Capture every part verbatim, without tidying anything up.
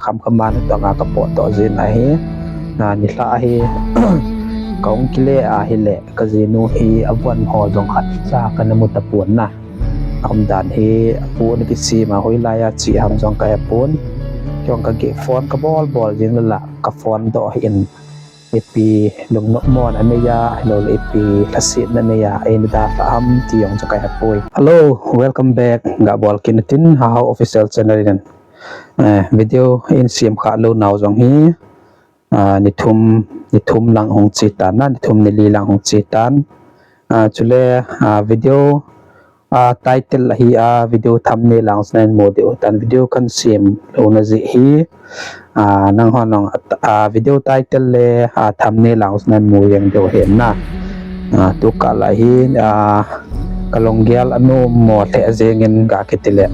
Khamkham a natong a kapot doh jin ahi. Nilhah hi kahung kile ahile kajinu hi avon ho jong khatcha kana mu tapon na. Aumdan hi apu ana kisem a hoilai a che ham jong kahepon. Kei jong kageh phone kabol bol jing le la kaphone doh hih in. Ipi lungnopmo na anei a, ahilouleh ipi lhasetna anei a, eina dalhah ham ti jong chu kahepoi. Hello, welcome back. Gabol kit in tin, Hahao Official Channel in. Video in sem kha lou nau jong hi, nithum, nithum lang hung che tan na, nithum nili lang hung che tan. Chule video title ahi a, video thumbnail lang chu nahin mu diu tan, video kan sem louna jeh hi. Nanghon jong video title le thumbnail lang chu nahin mu jeng diu ahi na. Tukal a hi kalunggel anommo lheh jeng in ga kiti le.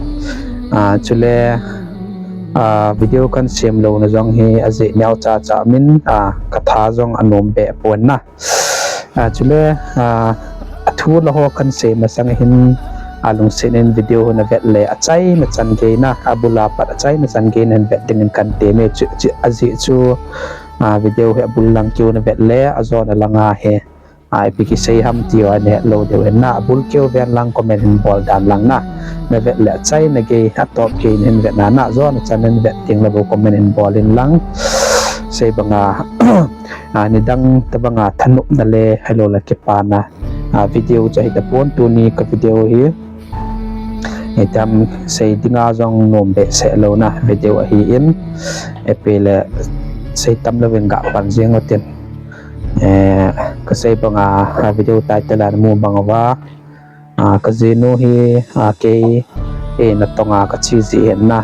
Chule video kan sem louna jong hi ajeh neo chacha min, katha jong anom behpon na. Chule athu la ho kan sei masang hin alungset in video hi navet le achaina chan gei na, abul a pat achaina chan gei nahin vet dingin kan temme. Ajeh chu video hi abul lang keu navet le ajona langa hi ipi kisei ham ti ho nahet lou diu ahi na. Abul keu ven lang comment hin bol dan lang na. Navet le achaina gei, atop gei nahin vet na, ajona chan nahin vet ding le bou comment hin bol in lang. Sei banga nidang tobanga thanopna le ahilouleh kipana video chu ahi tapon tuni ka video hi. Itam sei dinga jong nom behseh louna video ahin, ipi le sei tam louvin ga pan jeng utin. Kasei banga video title a namu bang uva, kajinu hi kei natong a kache jeh hin na,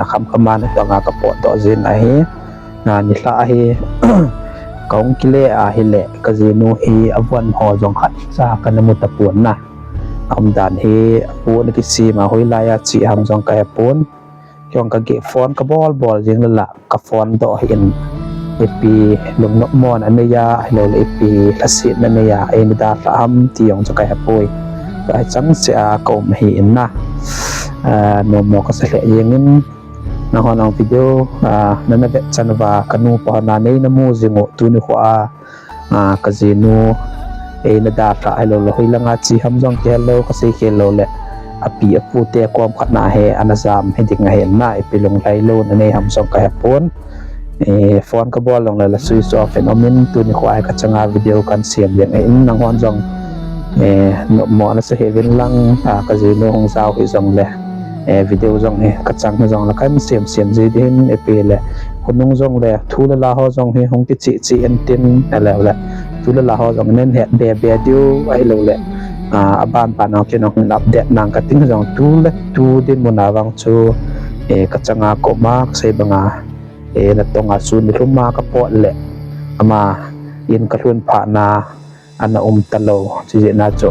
khamkham a natong a kapot doh jin ahi. Nilhah hi kahung kile ahile kajinu hi avon ho jong khatcha kana mu tapon na. Aumdan hi apu ana kisem a hoilai a che ham jong kahepon. Kei jong kageh phone kabol bol jing le la kaphone doh hih in. Ipi lungnopmo na anei a, ahilouleh ipi lhasetna anei a, eina dalhah ham ti jong chu kahepoi. Kachangseh a kaum ahin na. Nommo kasa lheh jeng in. Nanghon jong video nana vet chan uva kanupa hon a neina mu jing u tuni kho a, kajinu eina dalhah ahilouleh hoilanga che ham jong kihelou, kasei khel lou le api apu te kom khat na hi ana jam hiding ahi na, ipi lunglhai louna nei ham jong kahepon. Phone kabol jongle la switch off in um in, tuni kho a hi kachanga video kan sem jeng ahin, nanghon jong nopmo nasa hih uvin lang, kajinu hung jao hih jongle video jong hi kachang hih jongle kan sem sem ji ding hin, ipi le khonung jongle thu le la ho jong hi hung kiche che in tin, ahilouleh thu le la ho jong nahin het be be diu ahilouleh aban ban a kei jong hin update nang kating jong, tu le tu dinmun a vang chu kachanga kaum a, kasei banga natong a chu nilhum a kapot le ama in kalhun phat na ana um talou, chujeh na chu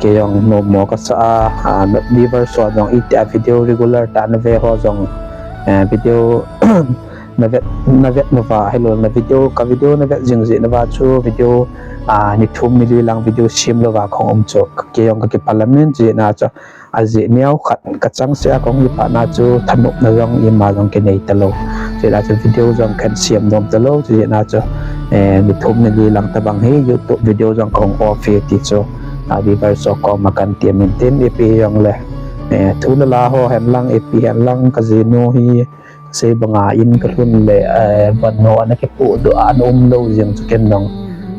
kei jong nommo kasa a, viewers ho jong itia video regular tah nave ho jong video navet, navet uva ahilou le ka video navet jing jeh uva chu video nithum nili lang video sem louva kahung um chu kei jong kakipah lamin, chujeh na chu ajeh neo khat kachangseh a kahung kipah na chu thanopna jong ima jong kinei talou, chujeh na chu video jong kahin sem nom talou, chujeh na chu nithum nili lang tobang hi YouTube video jong kahung off e ti chu viewers ho koma kahin temin tin, ipi jongle thu le la ho hen lang ipi hen lang kajinu hi sei banga in kalhun le von ho ana kipohdoh a ana umlou jeng chu ken jong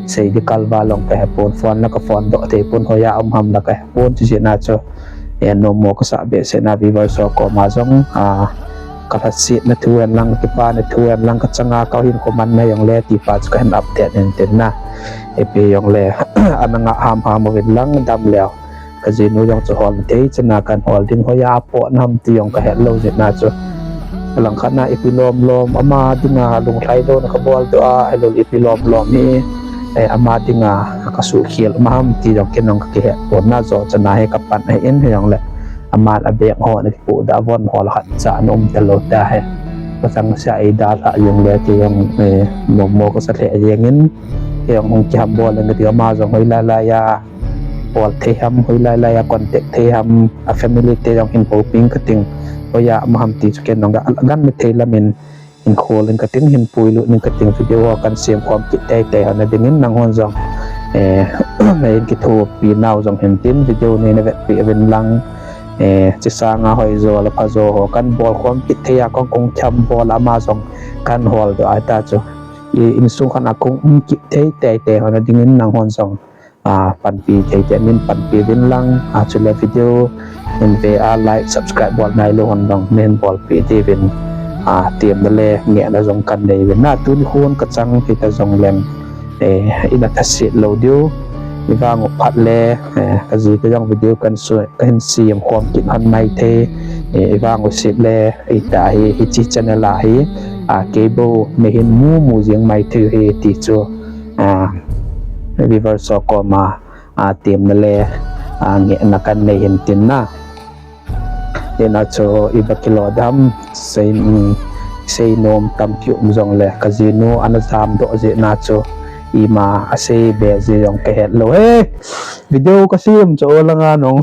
sei ding kalval jong kahepon, phone la kaphone doh thei pon, hoiya um ham la kahepon, chujeh na chu nommo kasah behseh na viewers ho koma jong kalhasetna thu hen lang, kakipana thu hen lang, kachanga kahinkho manna jongle tipa chu kahin update in tin na, ipi jongle ana ngah hamham uvin lang, damleu kajinu jong chu holna thei chana kahin hol ding, hoiya apoh nam ti jong kahet lou jeh na chu alangkhat na ipi lomlom ama dinga lunglhai louna kaboldoh a ahilou le ipi lomlom hi ama dinga kasuhkhel um ham ti jong ken jong kakihet pon na, joh chana hi kapan ahin, hijongle aman abeng ho ana kipohdoh a von ho la khatcha ana um talou tahi, kachangseh a eidalhah jongle kei jong nommo kasa lheh jengin, kei jong hung kihambol leng kati, ama jong hoilai lai a call thei ham, hoilai lai a contact thei ham, a family te jong hin houpi ing kating, hoiya um ham ti chu ken jong ga, gan me thei lamin, in khol in kating, hin puilut in kating, video ho kan sem khom kit teitei ho na dingin nanghon jong, eh, na in kithopi nau jong hin tin, video nei na vetpi uvin lang, eh, chi sanga hoijo le phajo ho kan bol khom kit thei a kong kong cham bol ama jong kan hol doh a ta chu. I, insung khat a kong um kit thei teitei ho na dingin nanghon jong, a, panpi thei te min panpi uvin lang, a, chule video in ve a like, subscribe bol nailou hon jong min bolpi diuvin, a, temna le ngehna jong kan nei uvin na tuni khun ka chang hita jong leng, eh, ina thasit lou diu. I vang u phat le, eh, ka ji ka jong video kan su, ka hin sem khom kit hon mai thei, eh, i vang u sit le, ita hi, hichi channel a hi, a, kei bou nei hin mu mu jing mai thei hi ti chu, a, viewers ho koma, a, temna le, a, ngehna kan nei hin tin na. Ina chu i ba kilo dam, sei, mm, sei nom tampi um jong le, ka jinu ana jam doh jeh na chu, ima a sei be ji jong ka het lou. He! Video ka sem chu o langa nong.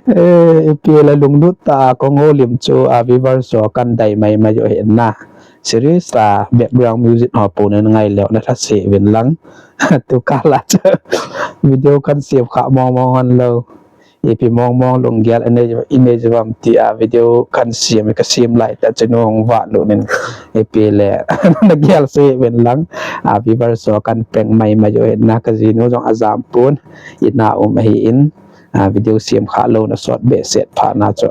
Eh, ipi la lunglut ta kong holim chu, a, viewers ho kan dai mai mai u hin na. Serious ta background music ho pon na ngai leu na tha se uvin lang. Tu kah la chu video kan sem kha mong mong hon lou. Ipi mong mong lunggel i nei, i nei ji uvam ti a video kan sem, ka sem lai ta chu nung va lu nin. Ipi le na gel se uvin lang. A, viewers ho kan prank mai mai u hin na ka jinu jong a jam pon. Ina um ahi in. A, video sem kha lou na sot behseh phat na chu.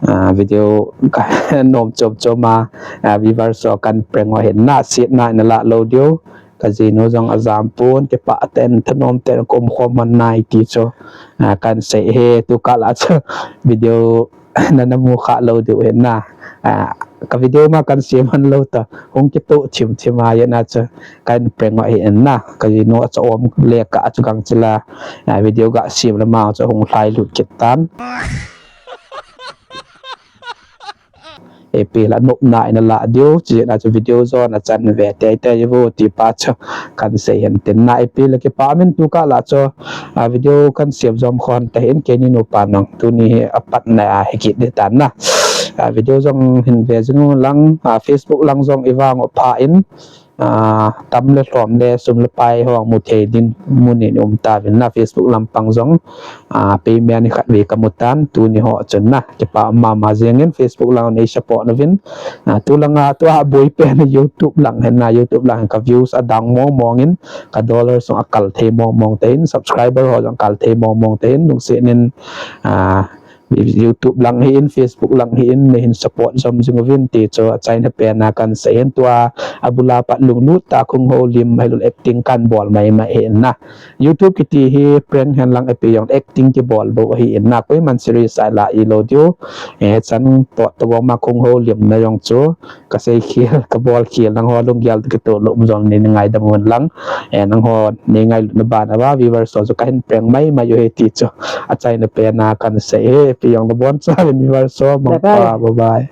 A, video ka nom chom chom a, a, viewers ho kan prank u hin na sit na ina la lou diu. Ka jinu jong a jam pon, kipah ten, thanom ten, ka um khom man nai ti chu. A, kan sei e, tu kah la chu video na na mu kha lou diu hin na. A, ka video ma kan sem man lou ta, hung kitoh thim thim a, ya na chu kan prank u hin na. Ka jinu a chu um le ka chu gang chila, a, video ga sem le ma chu hung lhai lut kit tan. Ipi la nopna ina la diu, chi na chu video jo na chan ve teitei vo ti pa chu kan sei hin tin na. Ipi la kipah min tu kah la chu, a, video kan sem jom khon ta hin kei ni nupa nang tuni hi a pat na a hi kit di tan na. A, video jong hin ve jing u lang, a, Facebook lang jong i vang u pha in, a, tam le lhom le sum le pai ho mu thei din mun in um ta uvin na Facebook lampang jong, a, payment ni khat ve ka mu tan tuni ho chun na. Kipah mama jing in Facebook lang nei support na uvin. A, tu langa tu a boi pen YouTube lang hin na, YouTube lang hin ka views a dang mong mong in, ka dollar jong a kal thei mong mong te hin, subscriber ho jong kal thei mong mong te hin, lungset in, a, YouTube lang hi in, Facebook lang hi in, nei hin support jom jing uvin ti chu a chaina pen a kan sei hin tua, a bula pat lunglut ta kong holim, hilou le acting kan bol mai mai hin na. YouTube kiti hi prank hen lang ipi jong acting kibol bou ahi in na. Koiman serious a la i lou diu. Eh, chan tot to bou ma kong holim na jong chu. Ka sei khel, ka bol khel, nangho lunggel toh kitoh lou um jong nei ngaidam un lang. Eh, nangho nei ngailut na ban a ba, viewers ho chu ka hin prank mai mai u hi ti chu. A chaina pen a kan sei e, ipi jong na bon cha uvin viewers ho, mangpha, bye bye.